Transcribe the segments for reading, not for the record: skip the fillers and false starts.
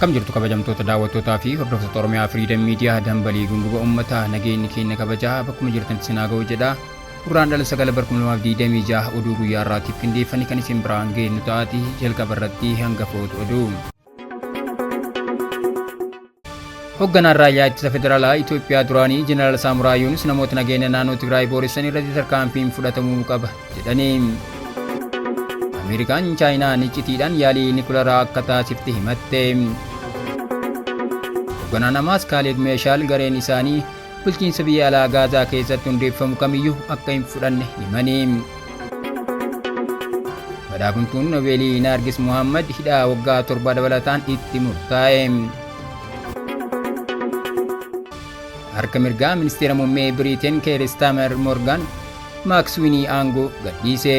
Akkam jirtu kabajamtoota daawwattootaa fi hordoftoota Oromiyaa Freedom Media, dambalii gunguba uummataa, nageenyi keenya kabajaa bakkuma jirtanitti sinaa ga'u jedha. Guraandhala 9 bara 2026 oduu guyyaa har'aatiif qindeeffanne kan isin biraan geenyu ta'ati. Jalqaba irratti hangafoota oduu. Hoogganaan raayyaa ittisa federaalaa Itoophiyaa duraanii Jeneraal Saamuraa Yuunus namoota nageenya naannoo Tigraay booressan irratti tarkaanfiin fudhatamuu qaba jedhanii. Ameerikaan Chaayinaan iccitiidhaan yaalii nikularaa akka taasifte himatte. Hoogganaan Hamaas Kaaleed Meeshaal gareen isaanii bulchiinsa biyya alaa Gaazaa keessatti hundeeffamu kamiyyuu akka hin fudhanne himanii. Badhaafamtuun Noobeelii Naargis Muhammad hidhaa waggaa 7 dabalataan itti murtaa'e. Harka mirgaa ministeera muummee Biriiteen Keer Istaamer Morgan Maakswinii aangoo gadhiise.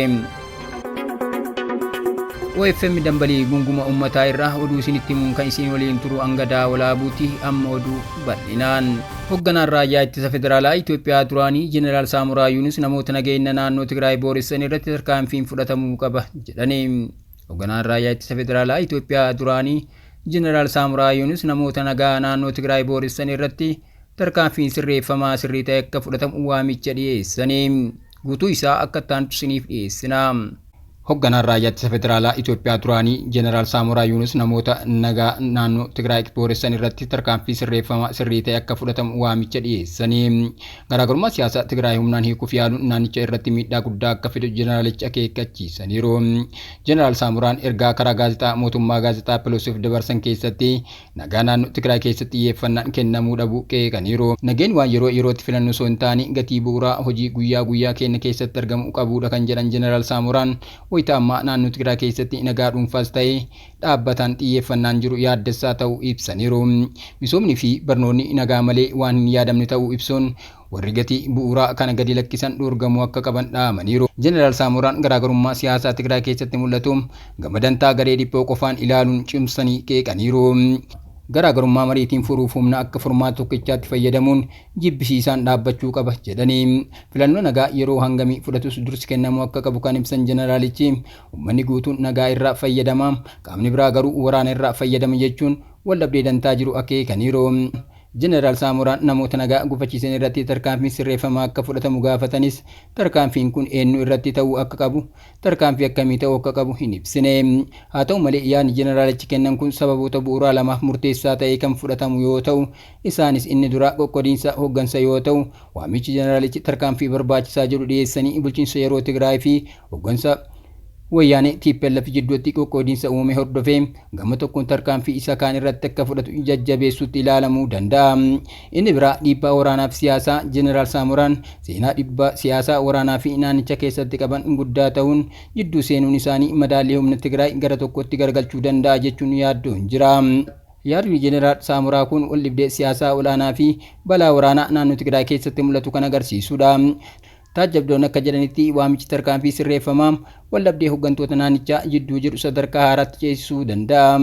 OFM dambalii gunguma uummataa irraa oduu isinitti himuun kan isin waliin turu Angadaa Walaabuuti. Amma oduu bal'inaan. Hoogganaan raayyaa ittisa federaalaa Itoophiyaa duraanii Jeneraal Saamuraa Yuunus namoota nageenya naannoo Tigraay booressan irratti tarkaanfiin fudhatamuu qaba jedhani. Hoogganaan raayyaa ittisa federaalaa Itoophiyaa duraanii Jeneraal Saamuraa Yuunus namoota nagaa naannoo Tigraay booressan irratti tarkaanfiin sirreeffamaa sirrii ta'e akka fudhatamu waamicha dhiyeessani. Guutuu isaa akka itti isiniif dhiyeessina. Hoogganaan raayyaa ittisa federaalaa Itoophiyaa duraanii Jeneraal Saamuraa Yuunus namoota nagaa naannoo Tigraay booressan irratti tarkaanfii sirreeffamaa sirrii ta'e akka fudhatamu waamicha dhiyeessanii. Garaagarummaa siyaasaa Tigraay humnaan hiikuuf yaaluun naannicha irratti miidhaa guddaa akka fidu jeneraalichi akeekkachiisaniiru. Jeneraal Saamuraan ergaa karaa gaazexaa mootummaa Gaazexaa Pilusiif dabarsan keessatti nagaa naannoo Tigraay keessatti xiyyeeffannaan kennamuu dhabuu qeeqaniiru. Nageen waan yeroo yerootti filannu osoo hin taane gatii bu'uuraa hojii guyyaa guyyaa keenya keessatti argamu qabudha kan jedhan Jeneraal Saamuraan, wayita ammaa naannoo Tigraay keessatti nagaa dhuunfaas ta'ee dhaabbataan xiyyeeffannaan jiru yaaddessaa ta'uu ibsaniiru. Misoomni fi barnoonni nagaa malee waan hin yaadamne ta'uu ibsuun, warri gatii bu'uuraa kana gadi lakkisan dhoorgamuu akka qaban dhaamaniiru. Jeneraal Saamuraan garaagarummaa siyaasaa Tigraay keessatti mul'atu gama dantaa garee dhiphoo qofaan ilaaluun cimsanii qeeqaniiru. Garaagarummaa mariitiin furuuf humna akka furmaata tokkichaatti fayyadamuun jibbisiisaan dhaabbachuu qaba jedhanii. Filannoo nagaa yeroo hangamii fudhatus dursi kennamuu akka qabu kan ibsan jeneraalichi, uummanni guutuun nagaa irraa fayyadama, qaamni biraa garuu waraana irraa fayyadama jechuun waldhabdee dantaa jiru akeekaniiru. Jeneraal Saamuraan namoota nagaa gufachiisan irratti tarkaanfiin sirreeffamaa akka fudhatamu gaafatanis, tarkaanfiin kun eenyu irratti ta'uu akka qabu, tarkaanfii akkamii ta'uu akka qabu hin ibsine. Haa ta'u malee, yaadni jeneraalichi kennan kun sababoota bu'uuraa lamaaf murteessaa ta'ee kan fudhatamu yoo ta'u, isaanis inni duraa qoqqodiinsa hooggansa yoo ta'u, waamichi jeneraalichi tarkaanfii barbaachisaa jedhu dhiyeessanii bulchiinsa yeroo Tigraay fi hooggansa Wayyaanee TPLF jidduutti qoqqoodiinsa uumame hordofee gama tokkoon tarkaanfii isa kaan irratti akka fudhatu jajjabeessuutti ilaalamuu danda'a. Inni biraa dhiibbaa waraanaa fi siyaasaa. Jeneraal Saamuraan seenaa dhiibbaa siyaasaa, waraanaa fi naannicha keessatti qaban guddaa ta'uun, jidduu seenuun isaanii madaallii humna Tigraay gara tokkotti garagalchuu danda'a jechuun yaaddoon jira. Yaadni Jeneraal Saamuraa kun waldhibdee siyaasaa olaanaa fi balaa waraanaa naannoo Tigraay keessatti mul'atu kan agarsiisudha. Taajjabdoonni akka jedhanitti, waamichi tarkaanfii sirreeffamaa waldhabdee hooggantoota naannichaa jidduu jiru sadarkaa haaraatti ceesisuu danda'a.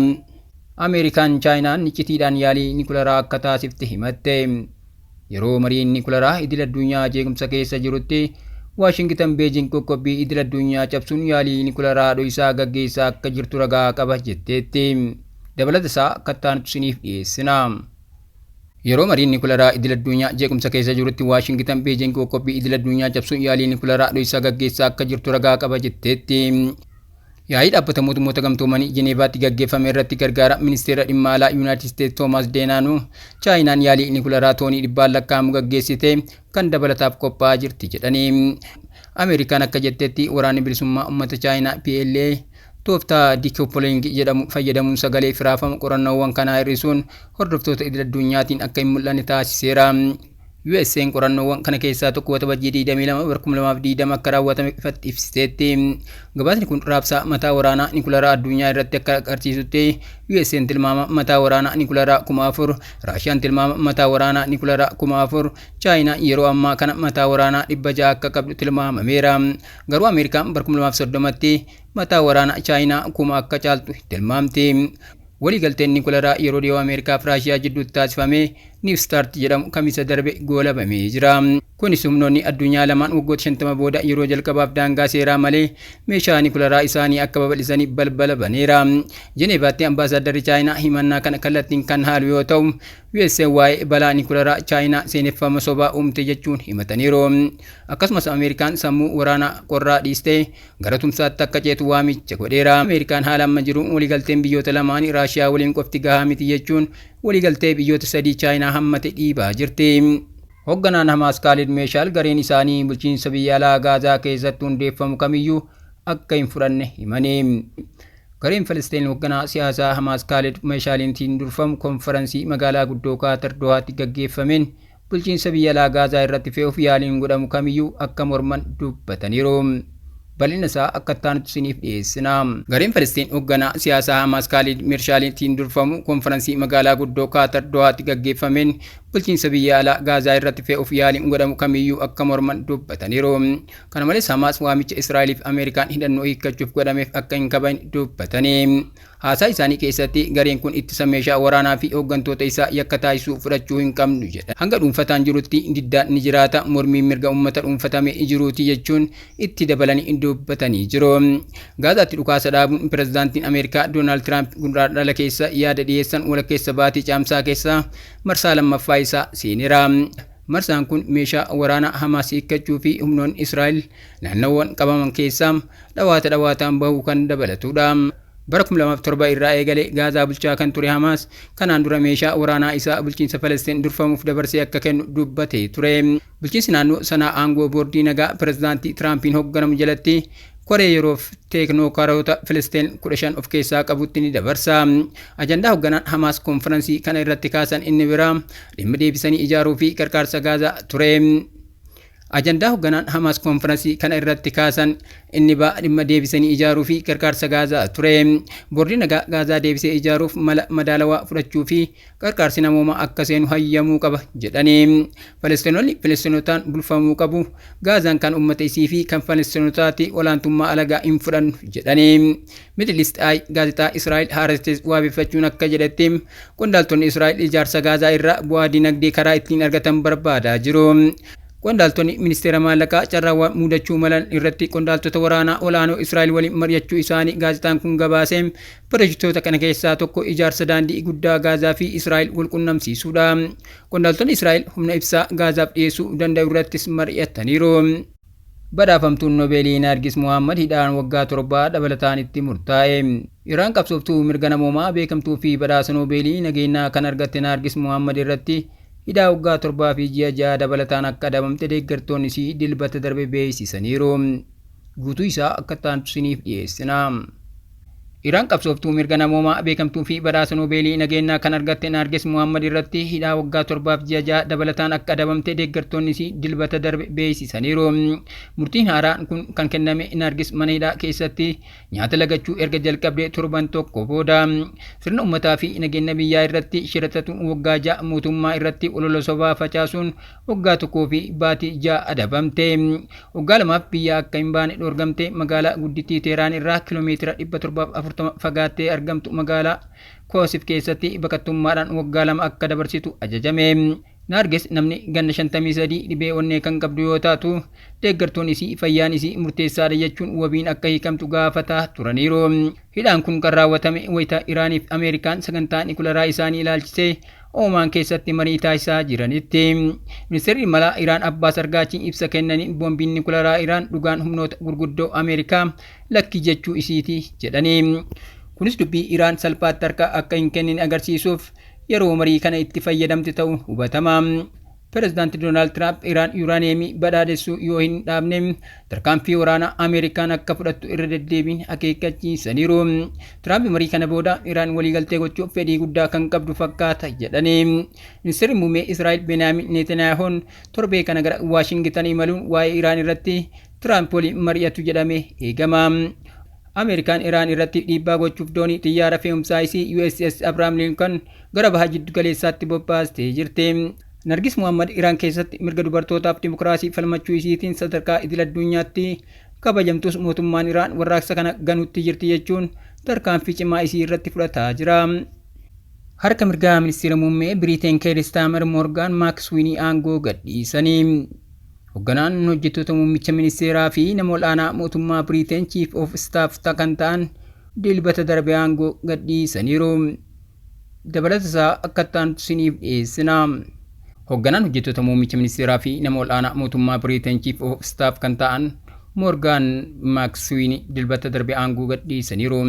Ameerikaan Chaayinaan iccitiidhaan yaalii nikularaa akka taasifte himatte. Yeroo mariin nikularaa idil addunyaa jeequmsa keessa jirutti, Waashingitan Beejing qoqqobbii idil addunyaa cabsuun yaalii nikularaa dho'isaa gaggeessaa akka jirtu ragaa qaba jetteetti. Dabalata isaa akka itti isiniif dhiyeessina. Yeroo mariin nikularaa idil addunyaa jeequmsa keessa jirutti, Waashingitan Beejing qoqqobbii idil addunyaa cabsuun yaalii nikularaa dho'isaa gaggeessaa akka jirtu ragaa qaba jetteetti. Yaa'ii Dhaabbata Mootummoota Gamtoomanii Jeneevaatti gaggeeffame irratti gargaara ministeera dhimma alaa Yuunaayitid Isteetsi Toomaas Deenaanuu, Chaayinaan yaalii nikularaa toonii dhibbaan lakkaa'amu gaggeessite, kan dabalataaf qophaa'aa jirti jedhanii. Ameerikaan akka jettetti, Waraanni Bilisummaa Uummata Chaayinaa PLA tooftaa decoupling jedhamu fayyadamuun sagalee firaafama qorannoowwan kanaa hir'isuun hordoftoota idil addunyaatiin akka hin mul'anne taasiseera. USA'n qorannoowwan kana keessaa tokko Waxabajjii 22 bara 2020 akka raawwatame ifatti ibsiteetti. Gabaasni kun raabsaa mataa waraanaa nikularaa addunyaa irratti akka agarsiisutti, USA'n tilmaama mataa waraanaa nikularaa 4000, Raashiyaan tilmaama mataa waraanaa nikularaa 4000, Chaayinaan yeroo ammaa kana mataa waraanaa 600 akka qabdu tilmaamameera. Garuu Ameerikaan bara 2030tti mataa waraanaa Chaayinaa 1000 akka caaltu tilmaamti. Waliigalteen nikularaa yeroo dhiyoo Ameerikaa fi Raashiyaa jidduutti taasifame New Start jedhamu Kamisa darbe goolabamee jira. Kunis humnoonni addunyaa lamaan waggoota 50 booda yeroo jalqabaaf daangaa seeraa malee meeshaa nikularaa isaanii akka babal'isanii balbala baneera. Jeneevaatti ambaasaaddarri Chaayinaa himannaa kana kallattiin kan haalu yoo ta'u, USA waa'ee balaa nikularaa Chaayinaa seeneffama sobaa uumte jechuun himataniiru. Akkasumas Ameerikaan sammuu waraanaa qorraa dhiistee gara tumsaatti akka ceetu waamicha godheera. Ameerikaan haala amma jiruun waliigalteen biyyoota lamaanii Raashiyaa waliin qofti gahaa miti jechuun waliigaltee biyyoota sadii Chaayinaa hammate dhiibaa jirti. Hoogganaan Hamaas Kaalid Meeshaal gareen isaanii bulchiinsa biyya alaa Gaazaa keessatti hundeeffamu kamiyyuu akka hin fudhanne himanii. Gareen Filisteen hoogganaa siyaasaa Hamaas Kaalid Meeshaaliin durfamu konferansii magaalaa guddoo Kaatar Dohaatti gaggeeffameen bulchiinsa biyya alaa Gaazaa irratti fe'uuf yaaliin godhamu kamiyyuu akka morman dubbataniiru. Bal'ina isaa akka itti isiniif dhiyeessina. Gareen Filisteen hoogganaa siyaasaa Hamaas Kaalid Meeshaaliin durfamu konferansii magaalaa guddoo Kaatar Dohaatti gaggeeffameen bulchiinsa biyya alaa Gaazaa irratti fe'uuf yaaliin godhamu kamiyyuu akka morman dubbataniiru. Kana malees Hamaas waamicha Israa'eliif Ameerikaan hidhannoo hiikkachuuf godhameef akka hin kabajne dubbatanii. Haasaa isaanii keessatti gareen kun ittisa meeshaa waraanaa fi hooggantoota isaa yakka taasisuu fudhachuu hin qabnu jedha. Hanga dhuunfataan jirutti diddaan ni jiraata, mormiin mirga uummata dhuunfatame jiruuti jechuun itti dabalanii dubbatanii jiru. Gaazaatti dhukaasa dhaabuun pirezidaantiin Ameerikaa Doonaald Tiraamp guraandhala keessa yaada dhiyeessan walakkeessa baatii caamsaa keessa marsaa lammaffaa isaa seeneera. Marsaan kun meeshaa waraanaa Hamaas hiikkachuu fi humnoonni Israa'el naannawwan qabaman keessaa dhawaata dhawaataan bahuu kan dabalatudha. Bara 2007 irraa eegalee Gaazaa bulchaa kan ture Hamaas kanaan dura meeshaa waraanaa isaa bulchiinsa Falastiin durfamuuf dabarsee akka kennu dubbatee ture. Bulchiinsi naannoo sanaa aangoo boordii nagaa pirezidaantii Tiraampiin hoogganamu jalatti koree yeroof teeknookaroota Filisteen 15 of keessaa qabutti ni dabarsa. Ajandaa hoogganaan Hamaas konferansii kana irratti kaasan inni biraa dhimma deebisanii ijaaruu fi gargaarsa Gaazaa ture. Ajandaa hoogganaan Hamaas konferansii kana irratti kaasan inni ba'aa dhimma deebisanii ijaaruu fi gargaarsa Gaazaa ture. Boordiin nagaa Gaazaa deebisee ijaaruuf mala madaalawaa fudhachuu fi gargaarsi namoomaa akka seenu hayyamuu qaba jedhanii. Falestinoonni Filistinotaan bulfamuu qabu. Gaazaan kan uummata isii fi kan Falestinotaati, olaantummaa alagaa hin fudhannu jedhanii. Middle East Eye gaazexaa Israa'el Haaretz waabeffachuun akka jedhetti, qondaaltonni Israa'el ijaarsa Gaazaa irraa bu'aa dinagdee karaa ittiin argatan barbaadaa jiru. Qondaaltonni ministeera maallaqaa carraawwan mudachuu malan irratti qondaaltota waraanaa olaanoo Israa'el waliin mari'achuu isaanii gaazexaan kun gabaase. Pirojektoota kana keessaa tokko ijaarsa daandii guddaa Gaazaa fi Israa'el wal qunnamsiisuudha. Qondaaltonni Israa'el humna ibsaa Gaazaaf dhiyeessuu danda'u irrattis mari'ataniiru. Badhaafamtuun Noobeelii Naargis Muhammad hidhaan waggaa 7 dabalataan itti murtaa'e. Iraan qabsooftuu mirga namoomaa beekamtuu fi badhaasa Noobeelii nageenyaa kan argatte Naargis Muhammad irratti hidhaa waggaa 7 fi ji'a 6 dabalataan akka adabamte deeggartoonni isii Dilbata darbe beeksisaniiru. Guutuu isaa akka taantu isiniif dhiyeessina. Iraan qabsooftuu mirga namoomaa beekamtuu fi badhaasa Noobeelii nageenyaa kan argatte Naargis Muhammad irratti hidhaa waggaa 7 ji'a 6 dabalataan akka adabamte deeggartoonni isii Dilbata darbe beeksisaniiru. Murtiin haaraan kun kan kenname Naargis mana hidhaa keessatti nyaata lagachuu erga jalqabdee torban tokko booda. Sirna uummataa fi nageenya biyyaa irratti shiratatuun waggaa 6, mootummaa irratti olola sobaa facaasuun waggaa 1 fi baatii 6 adabamte. Waggaa 2f biyya akka hin baane dhoorgamte. Magaalaa guddittii Teeraan irraa kiiloomeetira 740 fagaattee argamtu magaalaa Koosif keessatti baqattummaadhaan waggaa 2 akka dabarsitu ajajame. Naargis namni ganna 53 dhibee onnee kan qabdu yoo taatu, deeggartoonni isii fayyaan isii murteessaadha jechuun wabiin akka hiikamtu gaafataa turaniiru. Hidhaan kun kan raawwatame wayita Iraanii fi Ameerikaan sagantaa nikularaa isaanii ilaalchisee Oomaan keessatti marii taasisaa jiranitti. Ministeerri dhimma Iraan Abbaas Argaachiin ibsa kennaniin boombiin nikularaa Iraan dhugaan humnoota gurguddoo Ameerikaa lakki jechuu isiiti jedhanii. Kunis dubbii Iraan salphaatti harka akka hin kennine agarsiisuuf yeroo marii kana itti fayyadamte ta'uun hubatama. Pireezidaanti Doonaald Tiraamp Iraan yuuraaniyeemii badhaadhessuu yoo hin dhaabne tarkaanfii waraanaa Ameerikaan akka fudhattu irra deddeebiin akeekkachiisaniiru. Tiraamp marii kana booda Iraan waliigaltee gochuuf fedhii guddaa kan qabdu fakkaata jedhani. Ministeerri muummee Israa'el Benaamin Netaniyaahuun torbee kana gara Waashingitan imaluun waa'ee Iraan irratti Tiraamp waliin mari'atu jedhamee eegama. Ameerikaan Iraan irratti dhiibbaa gochuuf doonii xiyyaara fe'umsaa isii USS Abraham Lincoln gara baha jiddu galeessaatti bobbaastee jirti. Nargis Muhammad Iraan keessatti mirga dubartootaaf dimokiraasii falmachuu isiitiin sadarkaa idil addunyaatti kabajamtus, mootummaan Iraan warraaqsa kana ganutti jirti jechuun tarkaanfii cimaa isii irratti fudhataa jira. Harka mirgaa ministeera muummee Biriiteen Keer Staamer Moorgaan Maakswiinii aangoo gadhiisanii. Hoogganaan hojjettoota muummicha ministeeraa fi nama ol'aanaa mootummaa Biriteen, Chief of Staff kan ta'an, Dilbata darbe aangoo gadhiisaniiru. Dabalata isaa akka itti isiniif dhiyeessina. Hoogganaan hojjettoota muummicha ministeeraa fi nama ol'aanaa mootummaa Biriteen, Chief of Staff kan ta'an Moorgaan Maakswiin, Dilbata darbe aangoo gadhiisaniiru.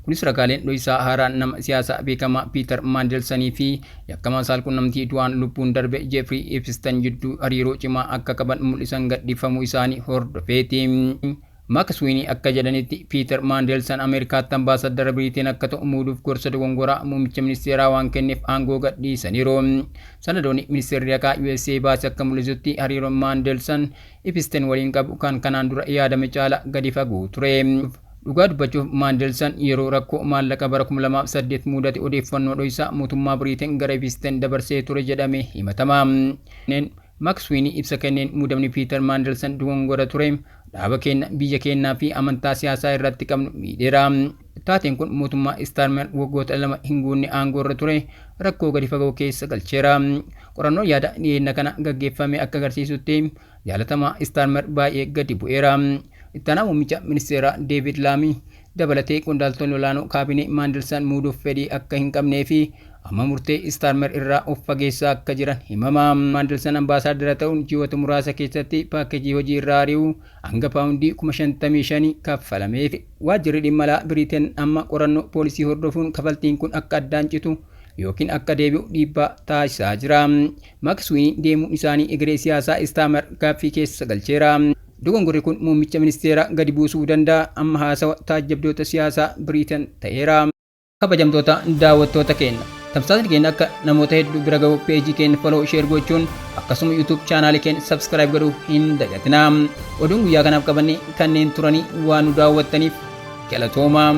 Kunis ragaaleen dho'isaa haaraan nama siyaasaa beekamaa Piitar Maandelsanii fi yakkamaa saalqunnamtii du'aan lubbuun darbe Jeefrii Epstein jidduu hariiroo cimaa akka qaban mul'isan gadhiifamuu isaanii hordofeeti. Maakswiin akka jedhanitti, Piitar Maandelsan Ameerikaatti ambaasadara Biriteen akka ta'u muuduuf gorsa dogongoraa muummicha ministeeraa waan kenneef aangoo gadhiisaniiru. Sanadoonni ministeerri haqaa USA baase akka mul'isutti, hariiroon Maandelsan Epstein waliin qabu kan kanaan dura yaadame caala gadi fagoo ture. Dhugaa dubbachuuf, Maandelsan yeroo rakkoo maallaqa bara 2008 mudate odeeffannoo dho'isaa mootummaa Biriteen gara Epstein dabarsee ture jedhamee himatama. Maakswiin ibsa kenneen, muudamni Piitar Maandelsan dogongora ture. Dhaaba keenya, biyya keenyaa fi amantaa siyaasaa irratti qabnu miidheera. Taateen kun mootummaa Istaarmer waggoota 2 hin guunne aangoo irra ture rakkoo gadi fagoo keessa galcheera. Qorannoon yaada dhiyeenya kana gaggeeffame akka agarsiisutti, jaalatamaa Istaarmer baay'ee gadi bu'eera. Ittaanaa muummicha ministeeraa Deevid Laamii dabalatee qondaaltonni olaanoo kaabinee Maandelsan muuduuf fedhii akka hin qabnee fi amma murtee Istaarmer irraa of fageessaa akka jiran himama. Maandelsan ambaasaadara ta'uun ji'oota muraasa keessatti paakeejii hojii irraa ari'uu hanga paawundii 55,000 kaffalameef. Waajjirri dhimma alaa Biriteen amma qorannoo poolisii hordofuun kafaltiin kun akka addaan citu yookiin akka deebi'u dhiibbaa taasisaa jira. Maakswiin deemuun isaanii egeree siyaasaa Istaarmer gaaffii keessa galcheera. Dogongorri kun muummicha ministeeraa gadi buusuu danda'a, amma haasawa taajjabdoota siyaasaa Biriteen ta'eera. Kabajamtoota daawwattoota keenya, tamsaasni keenya akka namoota hedduu bira ga'u peejii keenya follow, share gochuun, akkasuma YouTube chaanaalii keenya subscribe godhuu hin dagatinaa. Oduun guyyaa kanaaf qabanne kanneen turanii. Waan nu daawwattaniif galatoomaa.